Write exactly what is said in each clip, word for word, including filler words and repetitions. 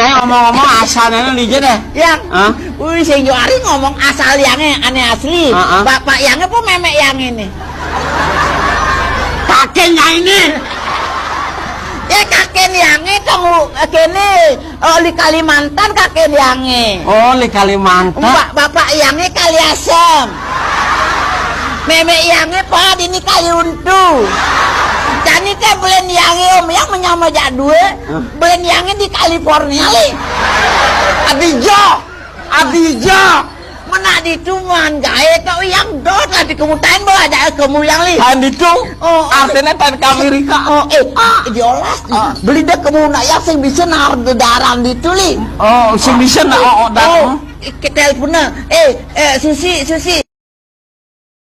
Eh, ngomong-ngomong, asalnya lu di deh. Yang, Hah? Wih, sing Johari ngomong asal yangnya aneh asli. Heeh. Bapak yangnya apa memek yangnya nih? Kakeknya ini. Ya, kakek yangnya kamu kene. Oh, di Kalimantan kakek yangnya. Oh, di Kalimantan. Bapak yangnya Kali Asem. Memek yangnya pa di ini Kali Untu. Jani teh belen yangnya, Om, yang menyama jak dua. Hah? Belen yangnya di California, li. Abijah. Abijah. Mana di tuman gae tau yang dot lah dikemutain bola aja kamu yang li. Tan ditu. Oh, oh. Artinya tan ke Amerika. Oh, eh, ah, diolas. Ah. Beli deh kamu nak ya sing bisa nar daran ditu, li. Oh, sing bisa nak, oh, oh, dah. Oh, kita teleponnya. Eh, eh, Susi, Susi.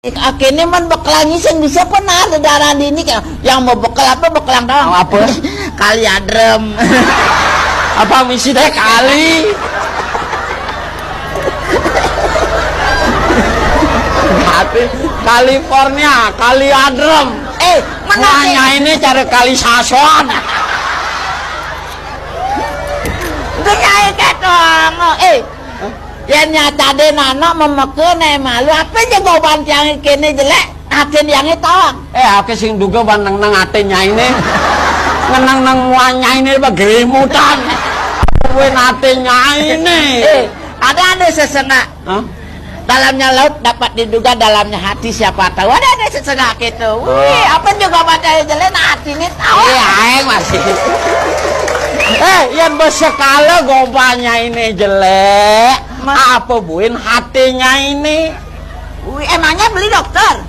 Akhirnya man bekelang iseng bisa penar daran di ini, kayak yang mau bekel apa, bekelang doang. Mau apa? Kali adrem. Apa misi teh kali? Tapi California, kali adrem. Eh, mana? Wah, sih? Nyai ini cari kali sason. Itu nyai ketongo. Eh, ya nyata deh nana memeke nih malu. Apa aja goban tiang kene jelek? Atin yang tawang. Eh, aku sing duga ban neng neng atin nyai ini. Ngenang neng muanya ini begerimutan. Gue atin nyai ini. Eh, ada ada sesengak. Hah? Dalamnya laut dapat diduga dalamnya hati siapa tahu. Ada ada sesengak gitu. Wih, oh. Apa juga baca jelek nah hati ini tahu. Iya, aing masih. Eh, yang bersekala gobanya ini jelek. Apa buin hatinya ini? Wih, emangnya beli dokter?